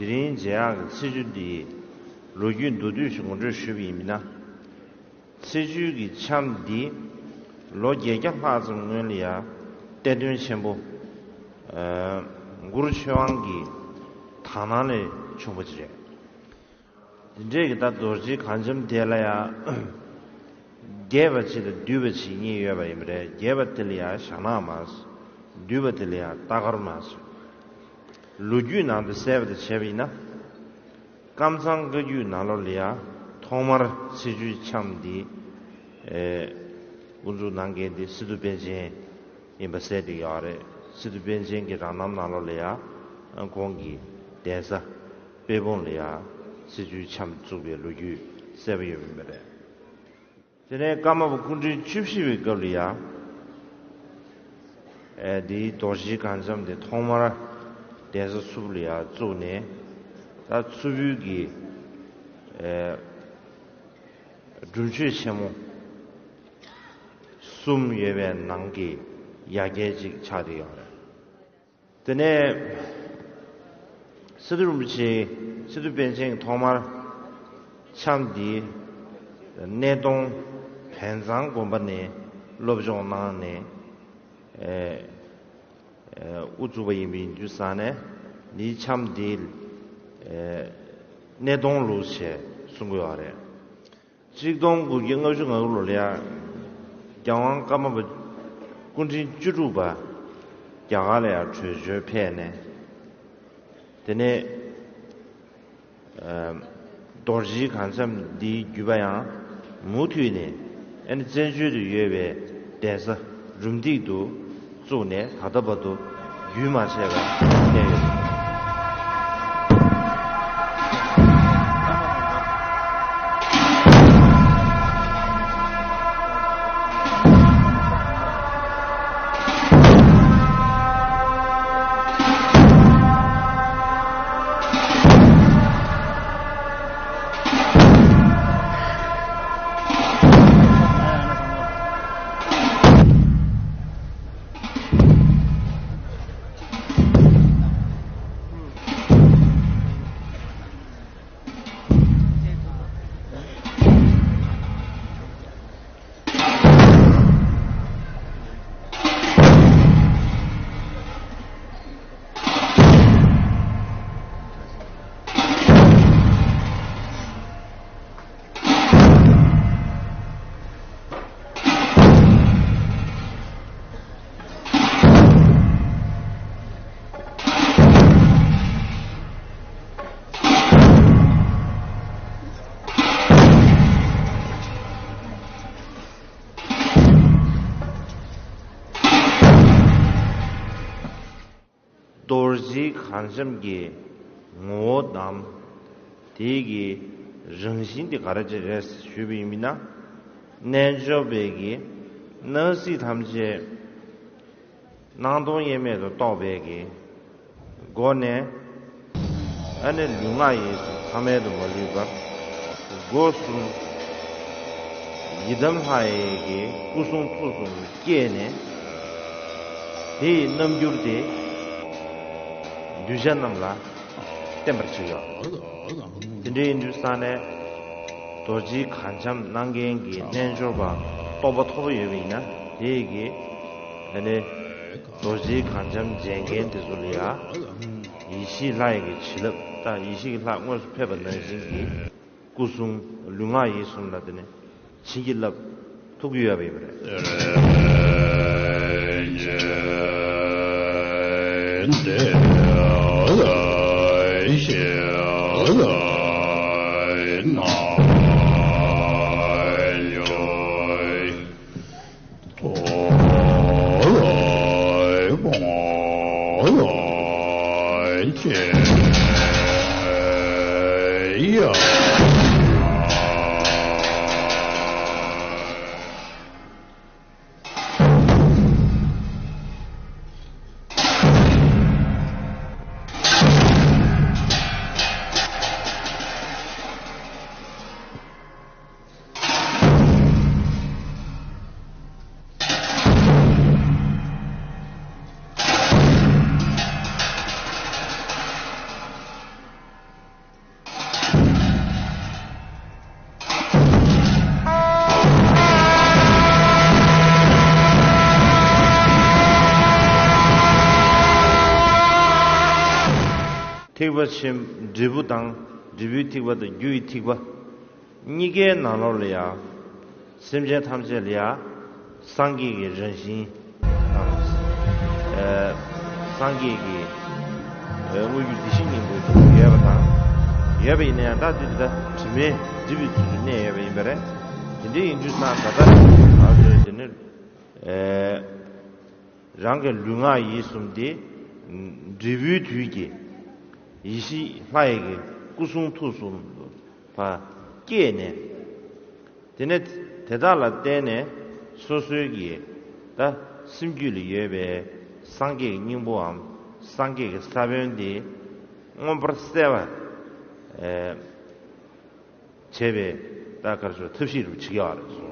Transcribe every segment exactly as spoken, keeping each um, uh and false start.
དེ་རིང་མཇལ་ཡག་གི་ཚེས་བཅུ་འདིའི་ལོ་རྒྱུས་མདོར་བསྡུས་ཤིག་ངོ་སྤྲོད་ཞུས་པ་ཡིན་ན། ཚེས་བཅུའི་གི་འཆམ་འདི་ལོ་བརྒྱད་བརྒྱ་ལྷག་ཙམ་སྔོན་ལ་ཡ་གཏེར་སྟོན་ཆེན་པོ་ཨ་གུ་རུ་ཆོས་དབང་གི་དག་སྣང་ལས་བྱུང་བ་ཅིག་རེད། དེ་འདྲས་ཀྱི་ད་རྡོ་རྗེ་གངས་ལྗོངས་དེ་ལ་ཡ་རྒྱས་པ་ཅིག་དང་བསྡུས་པ་ཅིག་གཉིས་ཡོད་པ་ཡིན་པ་རེད། རྒྱས་པ་དེ་ལ་ཡ་ཞྭ་ནག་མ་ཟེར། བསྡུས་པ་དེ་ལ་ཡ་རྟ་དཀར་མ་ཟེར། ལོ་རྒྱུས་ནང་དུ་གསལ་བ་དང་བྱས་པ་ཡིན་ན། ཀམ་ཚང་བཀའ་བརྒྱུད་ནང་ལོགས་ལ་ཡ་ཐོག་མར་ཚེས་བཅུའི་འཆམ་འདི་ཨེ་དབུ་འཛུགས་གནང་མཁན་འདི་སི་ཏུ་པཎ་ཆེན་ཡིན་པ་གསལ་བསྡད་ཡོད་རེད། སི་ཏུ་པཎ་ཆེན་གྱི་རང་རྣམ་ནང་ལོགས་ལ་ཡ་ཁོང་གི་གདན་ས་དཔལ་སྤུངས་ལ་ཡ་ཚེས་བཅུའི་འཆམ་བཙུགས་པའི་ལོ་རྒྱུས་གསལ་པོ་ཡོད་པ་ཡིན་པ་རེད། དེ་ནས་ཀརྨ་པ་སྐུ་ཕྲེང་བཅུ་བཞི་པའི་སྐབས་ལ་ཡ། ཨེ་འདིའི་རྡོ་རྗེ་གངས་ལྗོངས་དེ་ཐོག་མར་གདན་ས་ཚུགས་ལ་ཡ་བཙུགས་ནས། ད་ཚུར་ཕུལ་གྱི་ཨེ་སྒྲུབ་མཆོད་ཆེན་མོ་གསུམ་ཡོད་པའི་ནང་གི་ཡ་གྱལ་ཅིག་ཆགས་བསྡད་ཡོད་རེད། དེ་ནས་སི་ཏུ་རིན་པོ་ཆེ། སི་ཏུ་པཎ་ཆེན་གྱིས་ཐོག་མར་འཆམ་འདིའི་སྣེ་གདོང་བན་ཚང་དགོན་པ་ནས་སློབ་སྦྱོང་གནང་ནས་ཨེ་ཨེ་དབུ་བཙུགས་པ་ཡིན་པ་ཡིན་དུས་ཙང་ནས། འདིའི་འཆམ་འདི་ཨེ་སྣེ་གདོང་ལུགས་ཞེས་གསུང་གི་ཡོད་རེད། གཅིག་སྟོང་དགུ་བརྒྱ་ལྔ་བཅུ་ང་དགུ་ལོ་ལ་ཡ། རྒྱལ་དབང་ཀརྨ་པ་སྐུ་ཕྲེང་བཅུ་དྲུག་པ་རྒྱ་གར་ལ་ཡ་བྲོས་བྱོལ་ཕེབས་ནས། དེ་ནས་ཨ་རྡོ་རྗེ་གངས་ལྗོངས་འདིའི་བརྒྱུད་པ་ཡང་མུ་མཐུད་ནས་ཨ་ནི་བཙན་བྱོལ་དུ་ཡོད་པའི་གདན་ས་རུམ་བཏེག་ཏུ་བཙུགས་ནས་ད་ལྟ་བར་དུ་རྒྱུན་མ་ཆད་པར་གནས་ཡོད། རྡོ་རྗེ་གངས་ལྗོངས་ཀྱི་ངོ་བོ་དང་། དེའི་གི་རང་བཞིན་དེ་ག་རེ་ཅིག་རེད་ཞུས་པ་ཡིན་ན། རྣལ་འབྱོར་པའི་གི་སྣང་སྲིད་ཐམས་ཅད་སྣང་སྟོང་དབྱེར་མེད་དུ་རྟོགས་པའི་གི་སྒོ་ནས། ཨ་ནི་ལུས་ངག་ཡིད་གསུམ་ཐ་མལ་དུ་མ་ལུས་པར། སྒོ་གསུམ་ཡི་དམ་ལྷ་ཡི་གི་སྐུ་གསུང་ཐུགས་གསུམ་བསྐྱེད་ནས། དེ་ཡི་རྣམ་འགྱུར་དེ་གདུལ་བྱ་རྣམས་ལ་བསྟན་པར་བྱེད་ཡོད། དེ་འདྲ་ཡིན་དུས་ཙང་ནས་རྡོ་རྗེ་གངས་ལྗོངས་གནང་མཁན་གྱི་རྣལ་འབྱོར་པ་རྟོགས་པ་ཐོབ་པ་ཡོད་པ་ཡིན་ན། དེ་ཡི་གི་ཨ་ནི་རྡོ་རྗེ་གངས་ལྗོངས་མཇལ་མཁན་དེ་ཚོ་ལ་ཡ། ཡེ་ཤེས་ལྷ་ཡི་གི་བྱིན་རླབས་དང་། ཡེ་ཤེས་ཀྱི་ལྷ་དངོས་སུ་ཕེབས་པ་ནང་བཞིན་གྱི་སྐུ་གསུང་ལུས་ངག་ཡིད་གསུམ་ལ་དེ་ནི་བྱིན་གྱིས་བརླབས་ཐུབ་ཀྱི་ཡོད་པ་ཡིན་པ་རེད། ཐེག་པ་ཆེན། འབྲས་བུ་དང་། འབྲས་བུའི་ཐེག་པ་དང་རྒྱུ་ཡི་ཐེག་པ། གཉིས་ཀའི་ནང་ལོགས་ལ་ཡང་། སེམས་ཅན་ཐམས་ཅད་ལ་ཡང་། སངས་རྒྱས་ཀྱི་རང་བཞིན་དང་། ཨ། སངས་རྒྱས་ཀྱི། ཨ། དངོས་རྒྱུ་བདེ་གཤེགས་སྙིང་པོའི་ཐུགས་ཡོད་པ་དང་། ཡོད་པ་ཡིན་ན་ཡང་ད་དེ་ད་དྲི་མས་སྒྲིབ་པའི་ཚུལ་དུ་གནས་ཡོད་པ་ཡིན་པ་རེད། དེ་འདྲ་ཡིན་དུས་ཙང་ད་ལྟ་ང་ཚོས་དེ་ནི། ཨ། རང་གི་ལུས་ངག་ཡིད་གསུམ་དེ། འབྲས་བུའི་དུས་ཀྱི་ཡེ་ཤེས་ལྷ་ཡི་གི་སྐུ་གསུང་ཐུགས་གསུམ་དུ་ཕར་སྐྱེས་ནས། དེ་ནས་དེ་དག་ལ་བརྟེན་ནས་སོ་སོའི་གི་ད་སེམས་རྒྱུད་ལ་ཡོད་པའི་སངས་རྒྱས་ཀྱི་སྙིང་པོའམ་སངས་རྒྱས་ཀྱི་ས་བོན་དེ་མངོན་པར་གསལ་བར། ཨེ། བྱས་པའི་ད་གར་སོ་ཐབས་ཤེས་རུ་བྱེད་ཀྱི་ཡོད་རེད།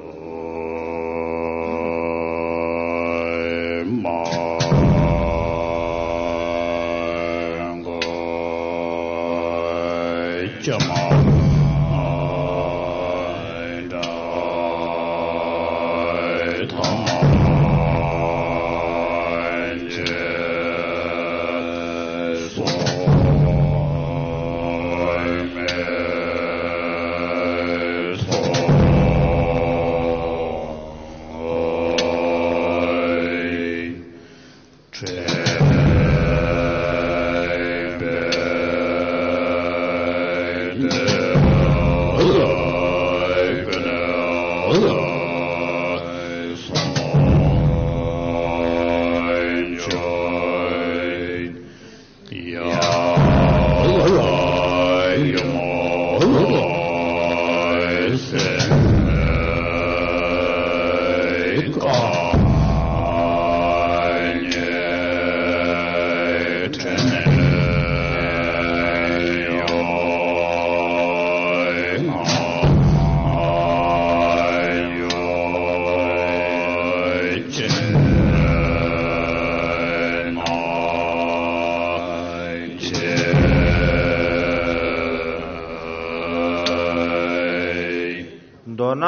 མདོར་ན།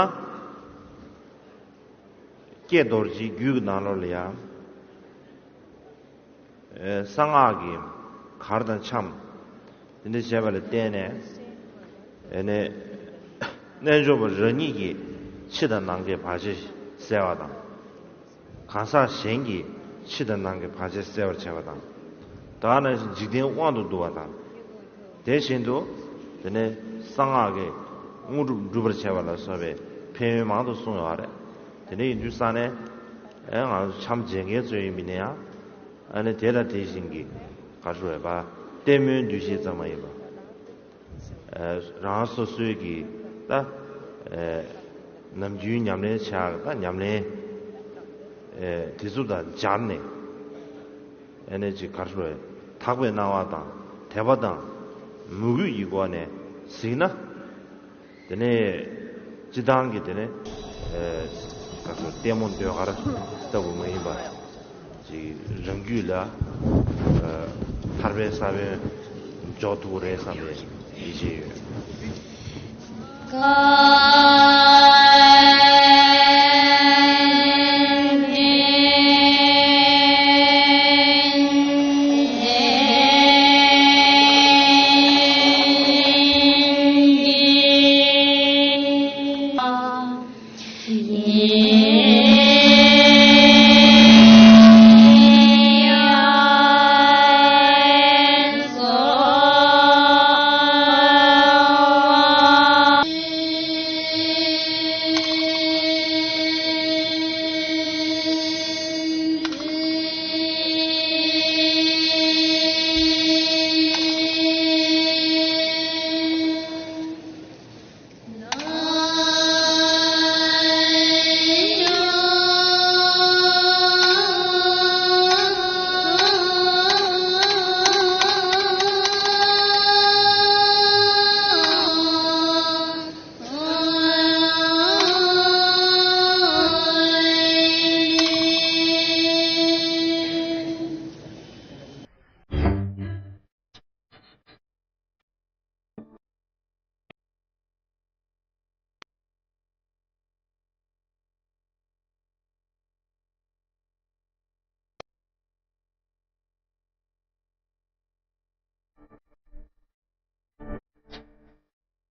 ཀྱེ་རྡོ་རྗེའི་རྒྱུད་ཀྱི་ནང་ལོགས་ལ་ཡང་། ཨེ། གསང་སྔགས་ཀྱི་གར་དང་འཆམ། དེ་འདྲ་བྱས་པ་ལ་བརྟེན་ནས། ཨེ་ནས། རྣལ་འབྱོར་པ་རང་ཉིད་ཀྱིས་ཕྱི་དང་ནང་གི་བར་ཆད་སེལ་བ་དང་། གང་ཟག་གཞན་གྱིས་ཕྱི་དང་ནང་གི་བར་ཆད་སེལ་བར་བྱེད་པ་དང་། ད་ག་ནང་བཞིན་འཇིག་རྟེན་དབང་དུ་འདུ་བ་དང་། དེ་བཞིན་དུ། དེ་ནས་གསང་སྔགས་ཀྱི་དངོས་གྲུབ་འགྲུབ་པར་བྱེད་པ་ལ་སོགས་པའི་ཕན་ཡོན་མང་དུ་གསུངས་ཡོད་རེད། དེ་འདྲ་ཡིན་དུས་ཙང་ནས། ཨེ། ང་ཚོ་འཆམ་བྱེད་མཁན་ཚོ་ཡིན་མིན་ན་ཡང་། ཨ་ནི་དེ་དང་དེ་བཞིན་གྱི་ག་རེ་ཟེར་བ། ལྟད་མོའི་འདུ་ཤེས་ཙམ་མ་ཡིན་པ། ཨེ། རང་སོ་སོའི་གི་ད། ཨེ། ནམ་རྒྱུན་ཉམས་ལེན་བྱ་ཡག་ད་ཉམས་ལེན། ཨེ། དེ་ཚོ་དང་སྦྱར་ནས། ཨ་ནི་ཅིག་ག་རེ་ཟེར་བ། དག་པའི་སྣང་བ་དང་དད་པ་དང་མོས་གུས་ཀྱི་སྒོ་ནས་གཟིགས་ན། དེ་ནས་སྤྱིར་བཏང་གི་དེ་ནས། ཨེ། ག་རེ་ཟེར། ལྟད་མོ་ཟློས་གར་ལྟ་བུ་མ་ཡིན་པ། ཅིག་རང་རྒྱུད་ལ། ཨ། ཐར་པའི་ས་བོན་འཇོག་ཐུབ་ཀྱི་རེད་བསམ་པའི་ཡིད་ཆེས་ཡོད།